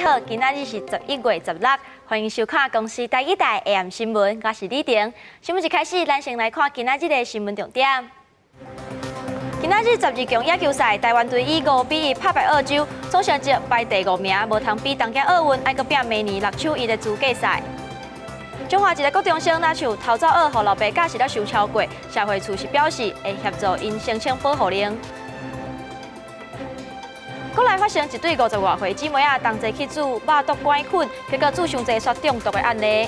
好，今仔日是11月16，歡迎收看公視台語台 AM 新聞，我是李婷。新聞一開始，咱先來看今仔日的新聞重點。今仔日十二強野球賽，台灣隊以5比1拍敗澳洲，總成績排第五名，無通比東京奧運，愛閣拼明年6搶1的資格賽。彰化一个國中生若像偷走學，予老爸教示了傷超過，社會處是表示會協助𪜶申請保護令。國內發生一對50外歲姊妹仔同齊去煮肉毒桿菌，結果煮傷濟煞中毒的案例。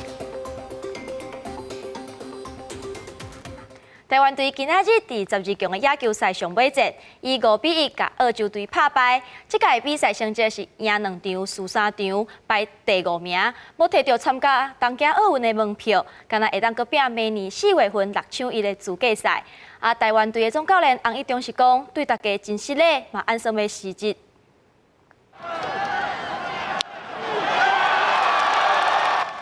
台灣隊今仔日佇十二強的野球賽上尾戰，以5比1共澳洲隊拍敗。這屆比賽成績是贏兩場、輸三場，排第五名，無提著參加東京奧運的門票，干焦會當閣拼明年4月份6搶1的資格賽。啊，台灣隊的總教練洪一中是講，對大家真失禮，嘛按算欲辭職。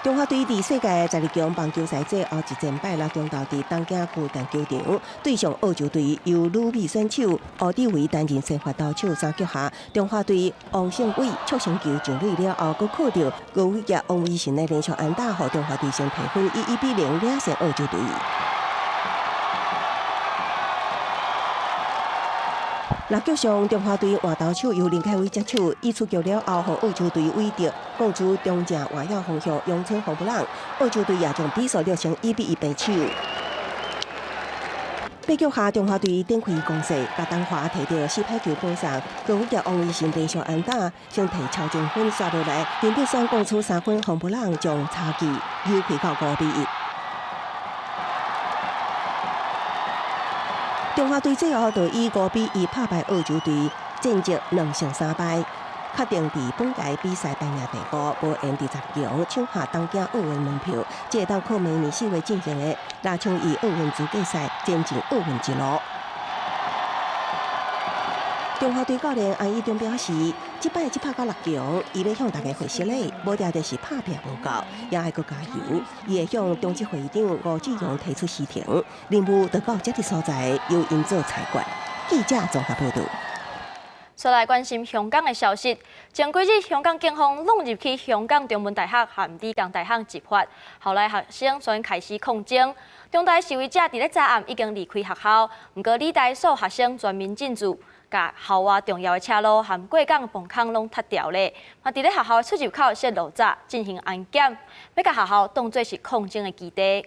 中華隊佇世界十二強棒球賽最後一戰拜六中晝佇東京巨蛋球場對上澳洲隊，由旅美選手胡智為擔任先發投手。三局下，中華隊王勝偉觸身球上壘了後，閣靠著高偉傑、王威晨的連續安打，予中華隊先提分，以1比0領先澳洲隊。六局上，中華隊換投手由林凱威接手，伊出局了後，予澳洲隊韋德攻出中正外野方向陽春紅布朗，澳洲隊也將比數扳成1比1平手。八局下，中華隊展開攻勢，賈東華提著四拍球保送，高偉傑、王威晨連續安打，先提超前分刷落來，林柏軒攻出三分紅布朗，將差距扭開到5比1。中華隊最後就以5比1拍敗澳洲隊，戰績2勝3敗，確定佇本屆比賽排名第五，無緣佇十強搶下東京奧運門票，這會當靠明年4月進行的6搶1奧運資格賽前進奧運之路。中華隊教練洪一中表示，這擺只拍到六強，伊欲向大家回失禮，無定就是拍拚無夠，也愛閣加油。伊會向中執會長吳志榮提出辭呈，任務就到這个所在，由𪜶做裁決。記者綜合報導。煞來關心香港的消息，前幾日香港警方闖入去香港中文大學和理工大學執法，校內學生全開始抗爭。中大示威者佇咧昨暗已經離開學校，毋過理大所有學生全面進駐，共校外重要的車路和過港磅空攏塞牢咧。嘛，佇咧學校的出入口設路閘進行安檢，欲共學校當做是抗爭的基地。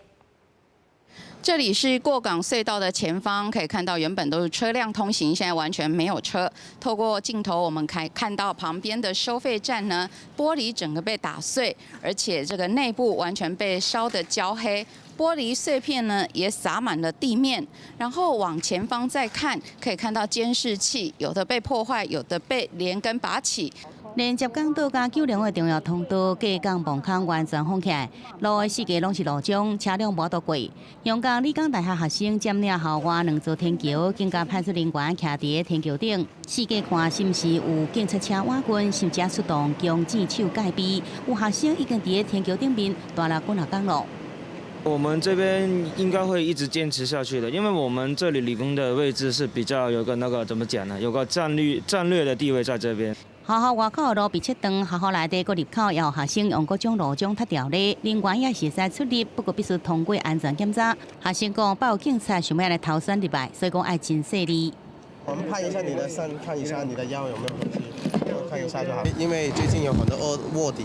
這裡是過港隧道的前方，可以看到原本都是車輛通行，現在完全沒有車。透過鏡頭，我們可以看到旁邊的收費站呢，玻璃整個被打碎，而且這個內部完全被燒得焦黑，玻璃碎片呢也灑滿了地面。然後往前方再看，可以看到監視器有的被破壞，有的被連根拔起。連接港島佮九龍的重要通道，過港磅空完全封起來，路的四界攏是路障，車輛無法度過。香港理工大學學生佔領校外兩座天橋，警察派出人員徛佇天橋頂，四界看是毋是有警察車倚近，甚至出動弓箭手戒備。有學生已經佇天橋頂面蹛了幾若工囉。我們這邊應該會一直堅持下去的，因為我們這裡理工的位置是比較有個那個怎麼講呢？有個戰略的地位在這邊。學校外口的路被切斷，學校內底閣入口也予學生用各種路障塞牢咧，人員也是會使出入，不過必須通過安全檢查。學生講，有警察想欲來偷竄入來，所以講愛真細膩。我們拍一下你的身，看一下你的腰有沒有東西，看一下就好。因為最近有很多臥底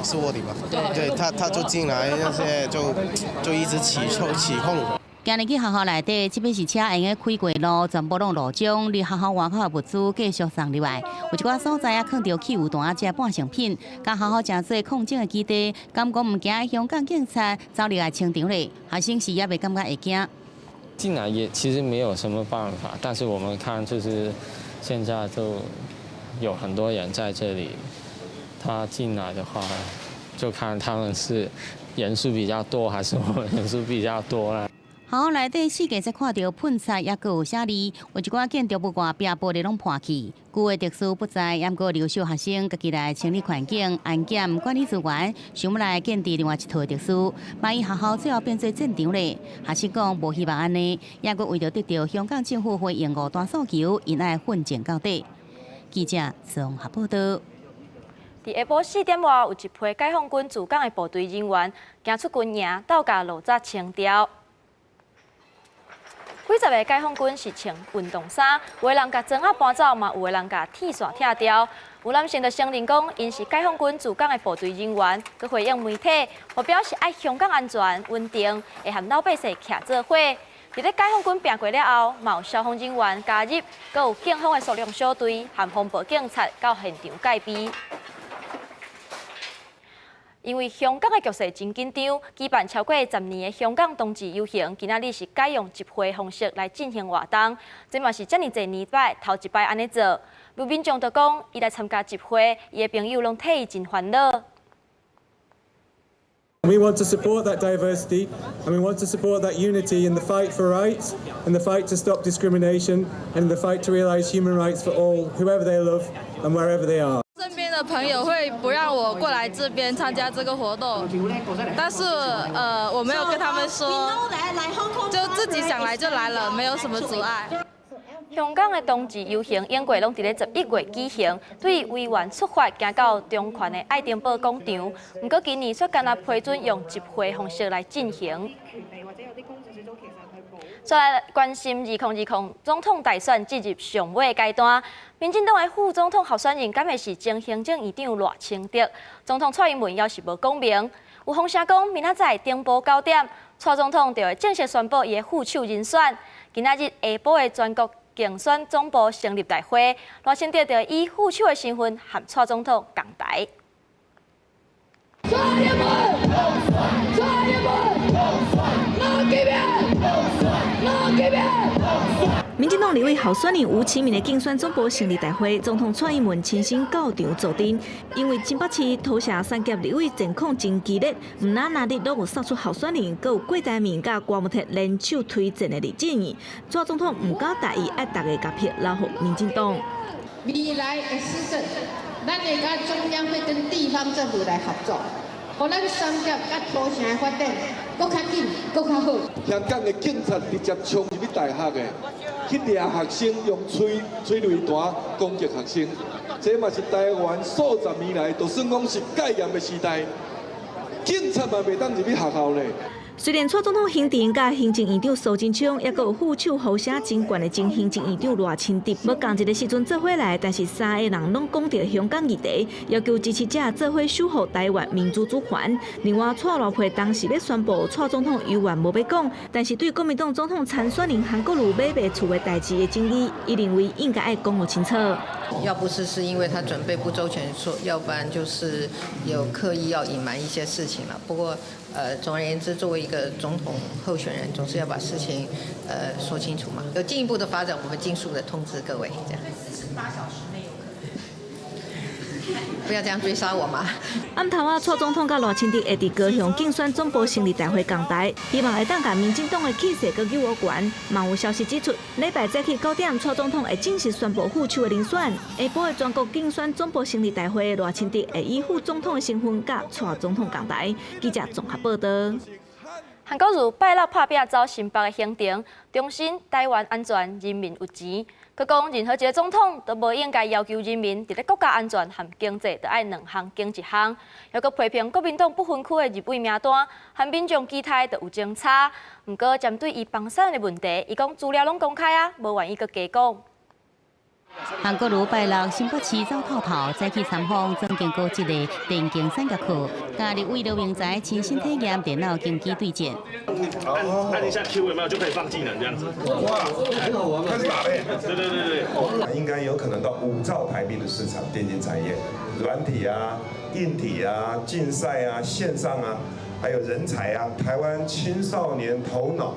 是臥底嘛？對，他就進來那些就一直起哄。今日去學校內底，這擺是車會用開過路，全部攏路障。佇學校外口的物資繼續送入來，有一寡所在啊，囥著汽油彈這半成品，共學校成做抗爭的基地，敢講毋驚香港警察走入來清場咧？學生是猶未感覺會驚。進來也其實沒有什麼辦法，但是我們看就是現在就有很多人在這裡，他進來的話，就看他們是人數比較多還是我們人數比較多啦。學校內底四界才看著噴漆，猶閣有寫字，有一寡建築物外壁玻璃攏破去。舊的秩序不在，猶閣留守學生家己來清理環境、安檢管理資源，想欲來建置另外一套秩序。萬一學校最後變做戰場咧，學生講無希望按呢，猶閣為著得著香港政府回應五大訴求，𪜶愛奮戰到底。記者綜合報導。佇下晡4點外，有一批解放軍駐港的部隊人員行出軍營，鬥共路閘清掉。幾十个解放軍是穿運動衫，有的人共磚仔搬走，嘛有的人共鐵線拆掉。有男性就承認講，𪜶是解放軍駐港的部隊人員，閣回應媒體，目標是愛香港安全穩定，會和老百姓徛做伙。佇咧解放軍拚過了後，嘛有消防人員加入，閣有警方的搜量小隊和防暴警察到現場戒備。因為香港的局勢真緊張，舉辦超過10年的香港冬至遊行，今仔日是改用集會方式來進行活動。這嘛是遮爾濟年擺頭一擺按呢做。有民眾就講，伊來參加集會，伊的朋友攏替伊真煩惱。 We want to support that diversity and we want to support that unity in the fight for rights, in the fight to stop discrimination, and in the fight to realise human rights for all, whoever they love and wherever they are. 身邊的朋友會不讓我過來這邊參加這個活動，但是我沒有跟他們說，就自己想來就來了，沒有什麼阻礙。香港的冬至遊行，永過攏佇咧11月舉行，對維園出發，行到中環的愛丁堡廣場。毋過今年卻干焦批准用集會方式來進行。再來關心2020總統大選進入上尾階段，民進黨的副總統候選人敢會是前行政院長賴清德？總統蔡英文猶是無講明。有風聲講，明仔載頂晡9點，蔡總統就會正式宣布伊的副手人選。今仔日下晡的全國競選總部成立大會，賴清德就以副手的身份和蔡總統仝台。蔡英文，蔡英文，哪幾邊？哪幾邊？民進黨立委候選人吳琪銘的競選總部成立大會，總統蔡英文親身到場助陣。因為新北市土城三峽立委戰況真激烈，毋但那日攏有殺出候選人，閣有郭台銘佮郭慕鐵聯手推薦的李建議，蔡總統毋敢大意，愛逐家共票留予民進黨。未來的施政，咱會佮中央會跟地方政府來合作，予咱三峽佮土城的發展閣較緊、閣較好。香港的警察直接衝入去大學的，去掠學生，用催催淚彈攻擊學生，這嘛是台灣數十年來，就算講是戒嚴的時代，警察嘛袂當入去學校呢。雖然蔡總統行程佮行政院長蘇貞昌，抑閣有副手呼聲真懸的前行政院長賴清德，無仝一个時陣做伙來，但是三个人攏講著香港議題，要求支持者做伙守護台灣民主主權。另外，蔡賴配當時欲宣布蔡總統猶原無欲講，但是對國民黨總統參選人韓國瑜買賣厝的代誌的爭議，伊認為應該愛講予清楚。要不是是因為他準備不周全，說要不然就是有刻意要隱瞞一些事情了。不過，總而言之，作為一個總統候選人，總是要把事情說清楚嘛。有進一步的發展，我們盡速的通知各位。這樣。 48小時內有可能。不要這樣追殺我嘛。暗頭仔，蔡總統佮賴清德會佇高雄競選總部成立大會仝台，希望會當共民進黨的氣勢閣扭懸。嘛有消息指出，禮拜早起9點，蔡總統會正式宣布副手的人選。下晡的全國競選總部成立大會，賴清德會以副總統的身份佮蔡總統仝台。記者綜合報道。韓國瑜拜六拍拚走新北的行程，重申台灣安全，人民有錢。閣講任何一个總統都無應該要求人民佇咧國家安全和經濟都愛兩項揀一項。猶閣批評國民黨不分區的立委名單，和民眾期待都有前差。毋過針對伊房產的問題，伊講資料攏公開啊，無願意閣加講。韓國瑜拜六新北市走透透，早起參訪莊敬高級的電競產業課，佮立委劉明才親身體驗電腦競技對戰。按按一下 Q 有沒有就可以放技能這樣子？哇，很好玩，開始打嘞！對對對對，應該有可能到5兆台幣的市場，電競產業，軟體啊、硬體啊、競賽啊、線上啊，還有人才啊，台灣青少年頭腦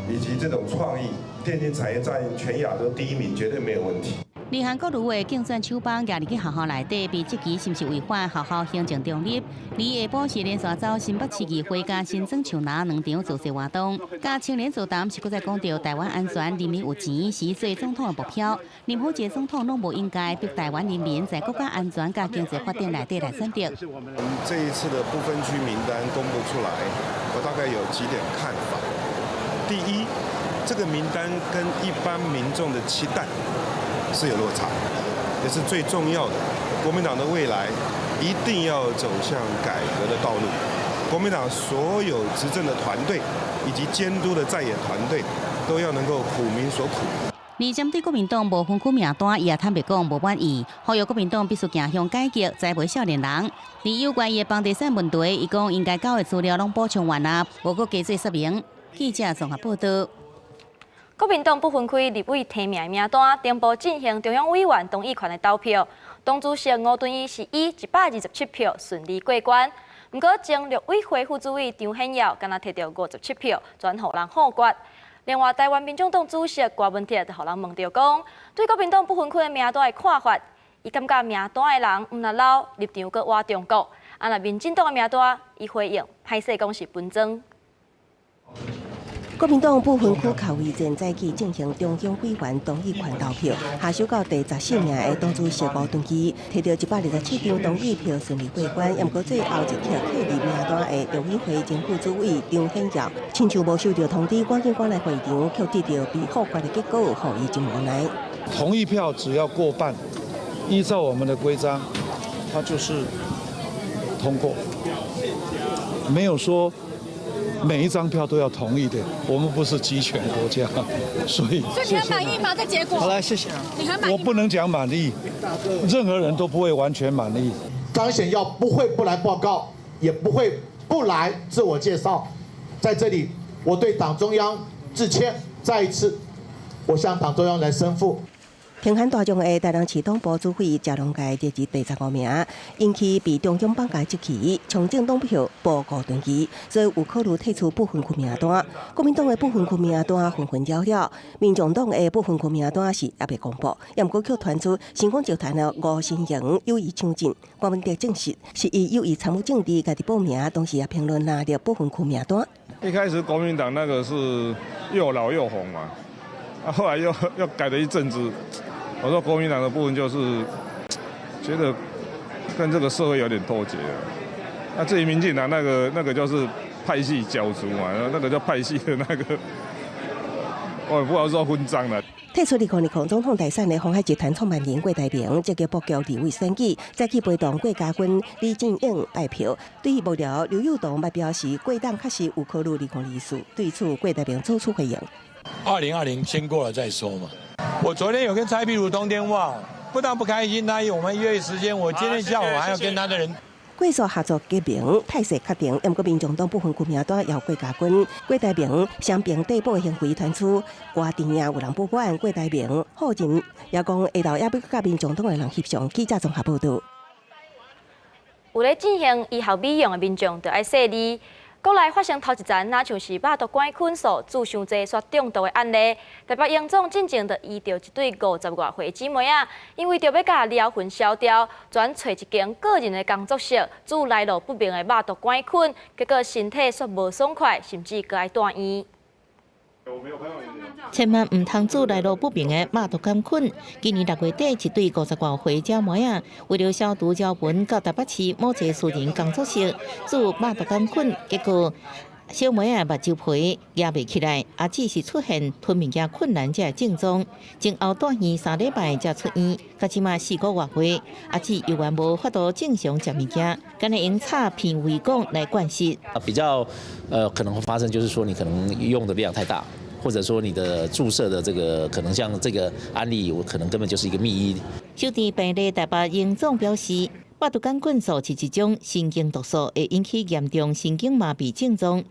以及這種創意。電競產業佔全亞洲第一名，絕對沒有問題。而韓國瑜的競選手枋舉入去學校內底，被質疑是毋是違反學校行政中立。而下晡是連續走新北市議會佮新莊樹林兩場造勢活動，佮青年座談是閣再講著台灣安全、人民有錢是做總統的目標。任何一个總統攏無應該逼台灣人民在國家安全佮經濟發展內底來選擇。我們這一次的不分區名單公布出來，我大概有幾點看法。第一，這個名單跟一般民眾的期待是有落差，也是最重要的。國民黨的未來一定要走向改革的道路。國民黨所有執政的團隊以及監督的在野團隊，都要能夠苦民所苦。而針對國民黨無分區名單，伊也坦白講無滿意，呼籲國民黨必須走向改革，栽培少年人。而有關伊的房地產問題，伊講應該交的資料攏補充完啊，無閣加做說明。記者綜合報道。國民黨不分區立委提名的名單，頂晡進行中央委員同意權的投票，黨主席吳敦義是以127票順利過關。毋過前陸委會副主委張顯耀敢若提著57票，全予人否決。另外，台灣民眾黨主席郭文鐵就予人問著講，對國民黨不分區的名單的看法，伊感覺名單的人毋但老，立場閣倚中國。啊，若民進黨的名單，伊回應歹勢講是分贓。國民黨不分區卡位戰早起進行中央委員同意權投票，下手到第14名的黨主席吳敦義提著127張同意票順利過關，毋過最後一刻退入名單的陸委會前副主委張顯耀，親像無收著通知，趕緊趕來會場，卻得著被否決的結果，予伊真無奈。同意票只要過半，依照我們的規章，它就是通過，沒有說每一張票都要同意的，我們不是集權國家，所以。所以你很滿意嗎？這結果？好來，謝謝。你很滿意？我不能講滿意，任何人都不會完全滿意。張顯耀不會不來報告，也不會不來自我介紹。在這裡，我對黨中央致歉，再一次，我向黨中央來申負。平漢大將的台南市黨部主委謝龍介列入第15名，引起被中央綁架質疑，從政黨票無吳敦義，所以有考慮退出不分區名單。國民黨的不分區名單紛紛擾擾，民眾黨的不分區名單是猶未公布，也毋過卻傳出新光集團的吳新營有意搶進。郭文哲證實是伊有意參與政治，家己報名，同時也評論納入不分區名單。一開始國民黨那個是又老又紅嘛，啊，後來又改了一陣子。我說國民黨的部分就是覺得跟這個社會有點脫節了。那至於民進黨那個就是派系角逐嘛，那個叫派系的那個，我也不好說分贓了。退出2020總統大選的鴻海集團創辦人郭台銘積極布局立委選舉，再去陪同郭家軍李進勇拜票。對於幕僚劉幼彤嘛表示，郭黨確實有考慮2024，對此郭台銘做出回應。 2020先過了再說嘛。我昨天有跟蔡壁如通電話，不但不開心，他我們約時間，我今天下午還要跟他的人。郭蘇合作結盟態勢確定，毋過民眾黨不分區名單由郭家軍、郭台銘雙邊對簿的行為傳出，郭陣營有人不滿郭台銘，後進也講下晝猶欲佮民眾黨的人協商。記者綜合報道。有咧進行醫學美容的民眾，就愛細膩。國內發生頭一層，若像是肉毒桿菌素注傷濟煞中毒的案例。台北榮總進前就醫著一對50外歲姊妹仔，因為著欲共療痕消掉，轉揣一間個人的工作室注來路不明的肉毒桿菌，結果身體煞無爽快，甚至閣愛蹛院。千萬毋通注來路不明的肉毒桿菌。今年6月底，一對50外歲姊妹仔，為著消除療痕，到台北市某一個私人工作室注肉毒桿菌，結果小妹仔目睭皮壓袂起來，也只是出現吞物件困難這个症狀，前後蹛院3禮拜才出院，到這馬4個外月，阿姊猶原無法度正常食物件，干焦用插片胃管來灌食。啊，比較可能會發生，就是說你可能用的量太大，或者說你的注射的這個可能像這個案例，我可能根本就是一個密醫。收治病例台北榮總表示，肉毒桿菌素是一種神經毒素，會引起嚴重神經麻痹症狀。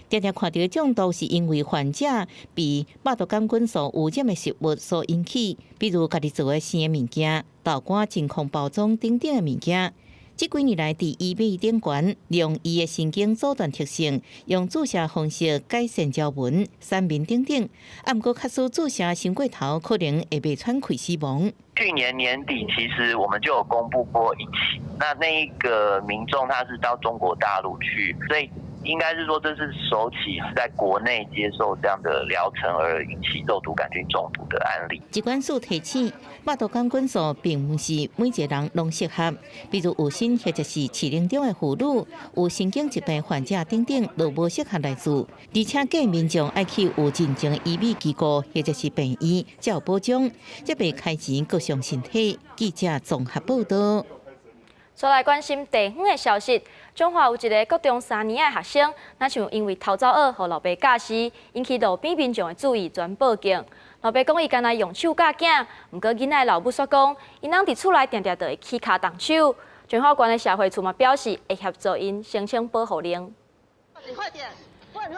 常常看著中毒是因為患者被肉毒桿菌素污染的食物所引起，比如家己做的生的物件、豆乾真空包裝等等的物件。這幾年來，佇醫美頂懸，利用伊的神經阻斷特性，用注射方式改善皺紋、瘦面等等。啊，毋過假使注射傷過頭，可能會袂喘氣死亡。去年年底，其實我們就有公布過一起，那一個民眾他是到中國大陸去，所以應該是說這是首起在國內接受這樣的療程而引起肉毒桿菌中毒的案例。疾管署提醒，肉毒桿菌素並毋是每一個人攏適合，比如有身或者是飼齡中的婦女、有神經疾病患者等等，都無適合來注。而且建議民眾愛去有認證的醫美機構或者是病院，才有保障，才袂開錢閣傷身體。記者綜合報道。再來關心地方的消息，彰化有一个國中三年的學生，若像因為偷走學，予老爸教死，引起路邊民眾的注意，轉報警。老爸講伊干焦用手教囝，毋過囡仔的老母煞講，𪜶翁佇厝內定定就會起跤動手。彰化縣的社會處嘛表示會協助𪜶申請保護令。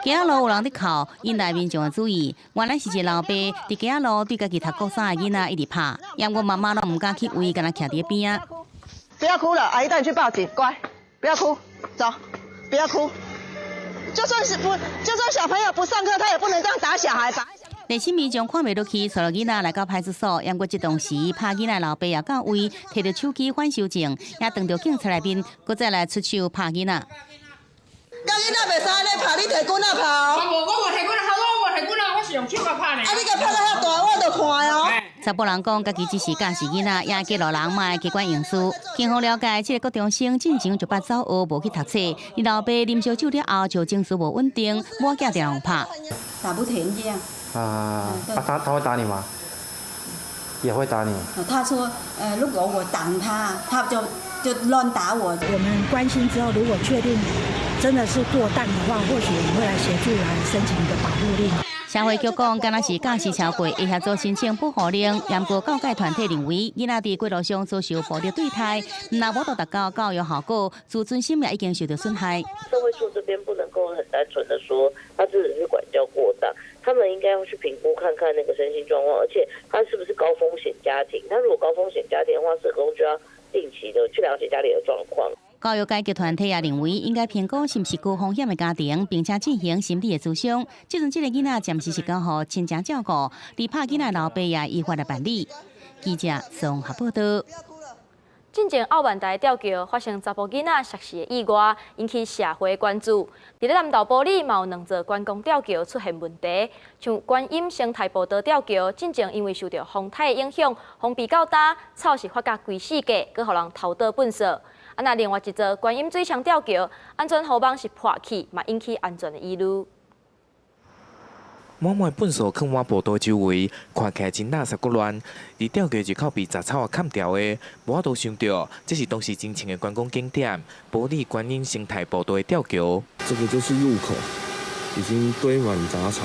街仔路有人佇哭，引來民眾的注意。原來是一个老爸佇街仔路對家己讀國三的囡仔一直拍，猶閣媽媽攏毋敢去圍，干焦徛佇邊仔。不要哭了，阿姨帶你去報警，乖，不要哭，走，不要哭。就算是不，就算小朋友不上課，他也不能這樣打小孩吧？熱心民眾看袂落去，帶著囡仔來到派出所，猶閣這當時拍囡仔老爸也到位，提著手機反收證，也當著警察內面，閣再來出手拍囡仔。佮囡仔袂使按呢拍，你提棍仔拍哦。我無，我無提棍仔，我無提棍仔，我是用手共拍呢。啊，你共拍到遐大，我就看哦。查埔人講，家己只是教示囡仔，也揭露人莫機關用事。警方了解，這个國中生進前就捌走學，無去讀冊。𪜶老爸啉燒酒了後，就情緒無穩定，某囝定予拍。打不停這樣。啊，他會打你嗎？也會打你。他說，如果我擋他，他就亂打我。我們關心之後，如果確定真的是過當的話，或許我們會來協助來申請一個保護令。社會局講，敢若是教示超過，會協助申請保護令。毋過教改團體認為，囡仔佇街路上遭受暴力對待，毋但無法度達到教育效果，自尊心也已經受到損害。社會處這邊不能夠很單純的說，他只是管教過當，他們應該要去評估看看那個身心狀況，而且他是不是高風險家庭？他如果高風險家庭的話，社工就要定期的去了解家裡的狀況。教育改革團體也認為，應該評估是毋是高風險的家庭，並且進行心理的諮商。這陣這个囡仔暫時是交予親情照顧，而拍囡仔老爸也依法來辦理。記者綜合報道。進前奧萬大吊橋發生查埔囡仔摔死的意外，引起社會關注。佇咧南投埔里嘛有兩座觀光吊橋出現問題，像觀音生態步道吊橋，進前因為受著風颱的影響，風比較大，草是發甲規四界，閣予人偷倒糞掃。啊，若另外一座觀音水牆吊橋，安全護網是破去，嘛引起安全的疑慮。滿滿糞掃囥滿步道周圍，看起來真垃圾閣亂。而吊橋入口被雜草仔崁牢的，無法度想著，這是當時真穿的觀光景點——埔里觀音生態步道的吊橋。這個就是入口，已經堆滿雜草。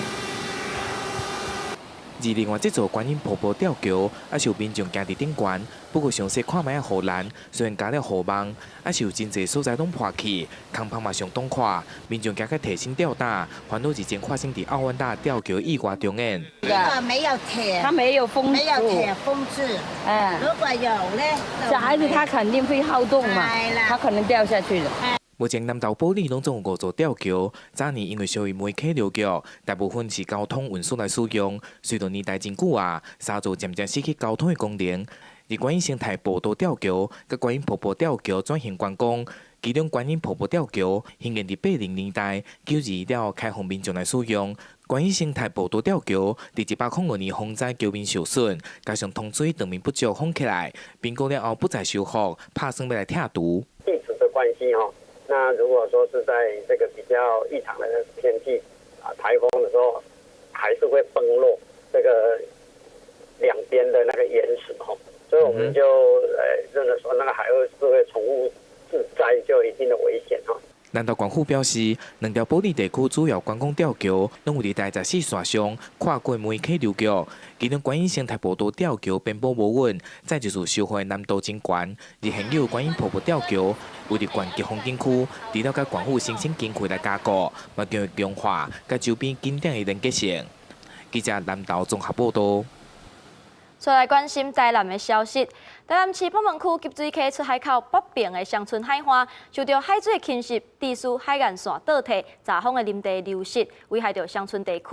而另外這座觀音瀑布吊橋，也是有民眾行佇頂懸，不過詳細看覓仔護欄，雖然加了護網，也是有真濟所在攏破去，空縫嘛相當闊，民眾驚甲提心吊膽，煩惱日前發生佇奧萬大吊橋意外重演。這個沒有鐵，它沒有封，沒有鐵封住。哎，如果有呢，小孩子他肯定會好動嘛，他可能掉下去的。目前南投埔里攏總有五座吊橋，早年因為屬於梅溪流域，大部分是交通運輸來使用。隨著年代真久啊，三座漸漸失去交通的功能。而觀音生態步道吊橋、佮觀音瀑布吊橋轉型觀光，其中觀音瀑布吊橋興建佇80年代，92了開放民眾來使用。觀音生態步道吊橋佇105年風災橋面受損，加上通水斷面不足封起來，評估了後不再修復，拍算欲來拆除。地質的關係吼。那如果說是在這個比較異常的天氣啊，颱風的時候，還是會崩落這個兩邊的那個岩石吼，所以我們就認為說那個還會是會重複致災，就有一定的危險哈。南投縣府表示，兩條埔里地區主要觀光吊橋攏有佇台十四線上跨過梅溪流域，其中觀音生態步道吊橋邊坡無穩，再就是收費難度真懸。而現有觀音瀑布吊橋位佇縣級風景區，除了佮縣府申請經費來加固，嘛將會強化佮周邊景點的連結性。記者南投綜合報道。再來關心台南的消息，台南市北門區急水溪出海口北爿的雙春海岸，受著海水侵蝕，致使海岸線倒退，閘風的林地流失，危害著鄉村地區。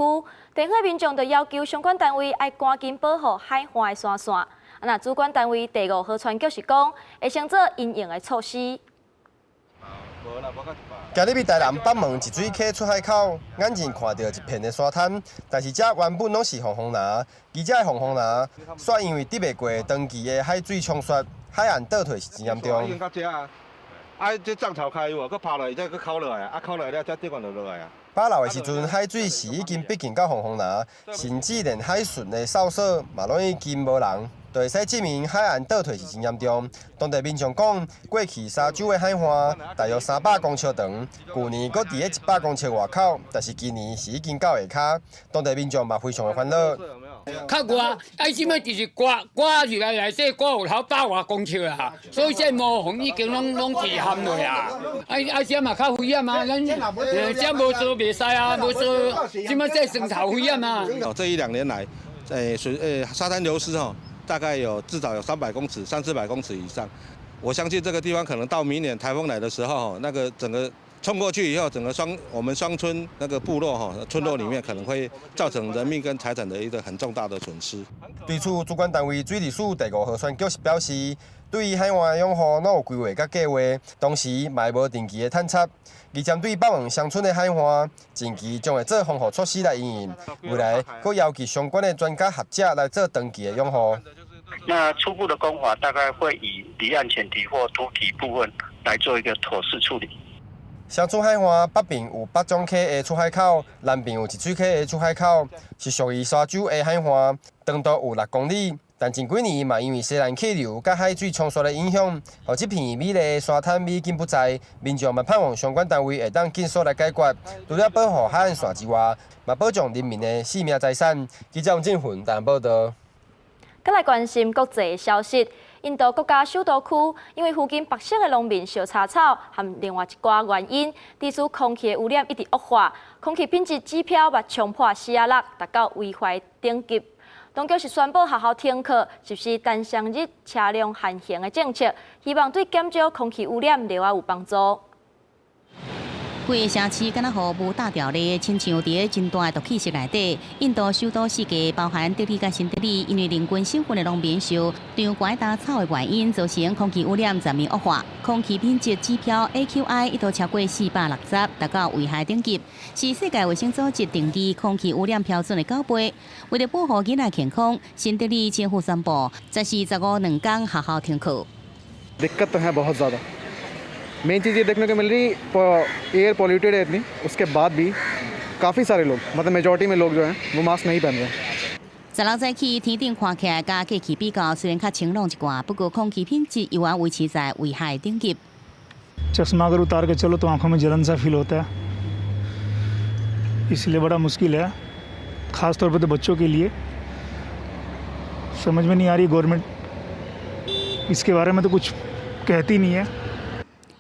地方民眾就要求相關單位愛趕緊保護海岸的山線。啊，若主管單位第五河川局是講，會先做因應的措施。行入去台南北門集水溪出海口，眼前看著一片的沙灘，但是這原本攏是防風林，而這個防風林，煞因為抵袂過長期的海水沖刷，海岸倒退是真嚴重。已經到這啊，啊，這漲潮開有無？閣拋落來，再閣扣落來啊，扣落來了，才頂懸就落來啊。飽流的時陣，海水是已經逼近到防風林，甚至連海巡的哨所嘛攏已經無人，就會使證明海岸倒退是真嚴重。當地民眾講，過去沙洲的海岸大約300公尺長，舊年閣佇咧100公尺外口，但是今年是已經到下跤。當地民眾嘛非常的煩惱。較熱，啊，這擺就是刮刮入來內底刮有頭百外公尺啊，所以這毛風已經攏攏去含落啊。啊啊，這嘛較危險啊，咱這無做袂使啊，無做，這擺這生頭危險啊。哦，這一兩年來，水沙灘流失吼，大概有至少有300公尺、三四百公尺以上。我相信這個地方可能到明年颱風來的時候，那個整個衝過去以後，整個雙我們雙村那個部落哈村落裡面可能會造成人命跟財產的一個很重大的損失。對此，主管單位水利署第五河川局是表示，對於海岸的養護攏有規劃佮計劃，同時嘛會無定期的探查。而針對北門鄉村的海岸，近期將會做防護措施來應用，未來閣邀集相關的專家學者來做長期的養護。那初步的工法大概會以離岸潛堤或凸體部分來做一個妥適處理。鄉村海岸北邊有北種溪的出海口，南邊有一水溪的出海口，是屬於沙洲的海岸，長度有6公里。但近幾年嘛，因為西南氣流佮海水沖刷的影響，予這片美麗的沙灘美景不再。民眾嘛盼望相關單位會當盡速來解決，除了保護海岸線之外，嘛保障人民的性命財產。記者王振雲台報道。閣來關心國際消息，印度國家首都區因為附近白色的農民燒柴草和另外一寡原因，致使空氣的污染一直惡化，空氣品質指標嘛衝破46，達到危害等級。當局是宣布學校停課，實施單雙日車輛限行的政策，希望對減少空氣污染略有幫助。規个城市敢若予霧罩牢咧，親像佇咧真大的毒氣室內底。印度首都四個包含德里佮新德里，因為鄰近省份的農民受長懸稻草的原因，造成空氣污染全面惡化，空氣品質指標 AQI 一度超過460，達到危害等級，是世界衛生組織定義空氣污染標準的9倍。為了保護囡仔健康，新德里政府宣布，10月15兩工學校停課。 दिक्कत तो है बहुत ज़्यादा। मेन चीज़ ये देखने को मिल रही, air polluted है इतनी, उसके बाद भी काफ़ी सारे लोग, मतलब मेजॉरिटी में लोग जो हैं वो मास्क नहीं पहन रहे。 16早起，天頂看起來佮過去比較，雖然較清朗一寡，不過空氣品質猶原維持在危害等級。 चश्मा अगर उतार के चलो तो आंखों में जलन सा फील होता है, इसलिए बड़ा मुश्किल है, ख़ास तौर पर तो बच्चों के लिए। समझ में नहीं आ रही, गवर्नमेंट इसके बारे में तो कुछ कहती नहीं है。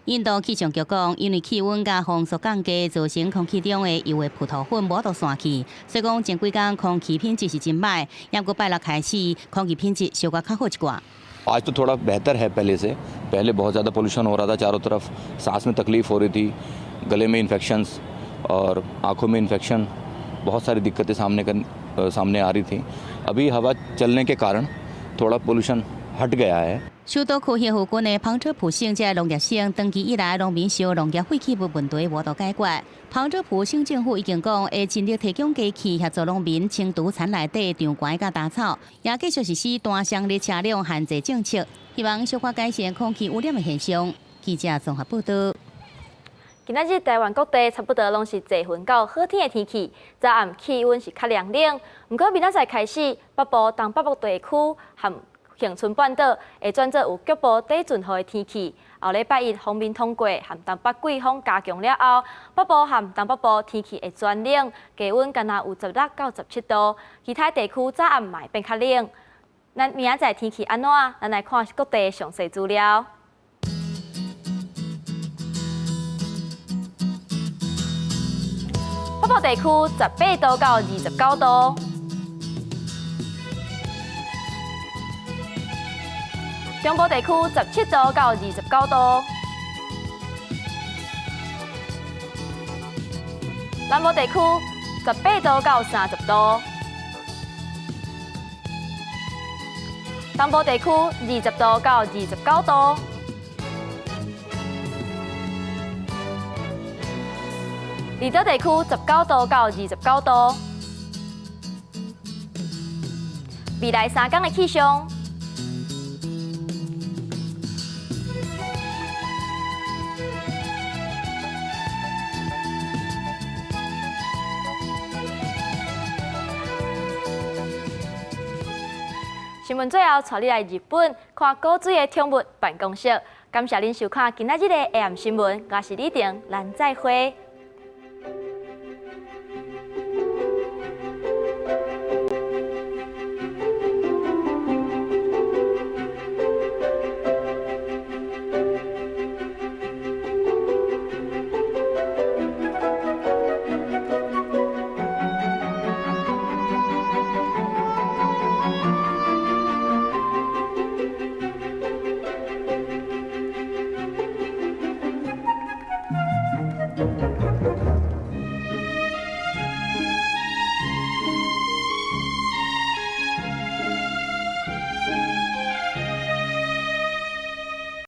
印度氣象局講，因為氣溫佮風速降低，造成空氣中的油的葡萄粉無法度散去，所以講前幾工空氣品質是真歹。不過拜六開始，空氣品質小可較好一寡。 आज तो थोड़ा बेहतर है पहले से। पहले बहुत ज़्यादा पोल्यूशन हो रहा था, चारों तरफ सांस में तकलीफ़ हो रही थी, गले में इन्फेक्शंस और आँखों में इन्फेक्शन, बहुत सारी दिक्कतें सामने आ रही थी। अभी हवा चलने के कारण थोड़ा पोल्यूशन हट गया है。 首都區域附近的旁遮普省這農業省，長期以來農民燒農業廢棄物問題無度解決。旁遮普省政府已經講，會盡力提供機器協助農民清除田內底長懸佮雜草，也繼續實施單雙日車輛限制政策，希望小可改善空氣污染的現象。記者綜合報道。今仔日台灣各地差不多攏是濟雲到好天的天氣，早暗氣溫是較涼冷。毋過明仔載開始，北部、東北部地區和恆春半島會轉做有局部短陣雨的天氣。後禮拜一鋒面通過，和東北季風加強了後，北部和東北部天氣會轉冷，低溫干焦有16到17度。其他地區早暗嘛會變較冷。咱明仔載天氣按怎？咱來看各地詳細資料。北部地區18度到29度。中部地區17度到29度，南部地區18度到30度，東部地區20度到29度，離島地區19度到29度。未來3天的氣象。新聞最後，帶你來日本看古錐的寵物辦公室。感謝恁收看今仔日的 AM 新聞，我是李婷，咱再會。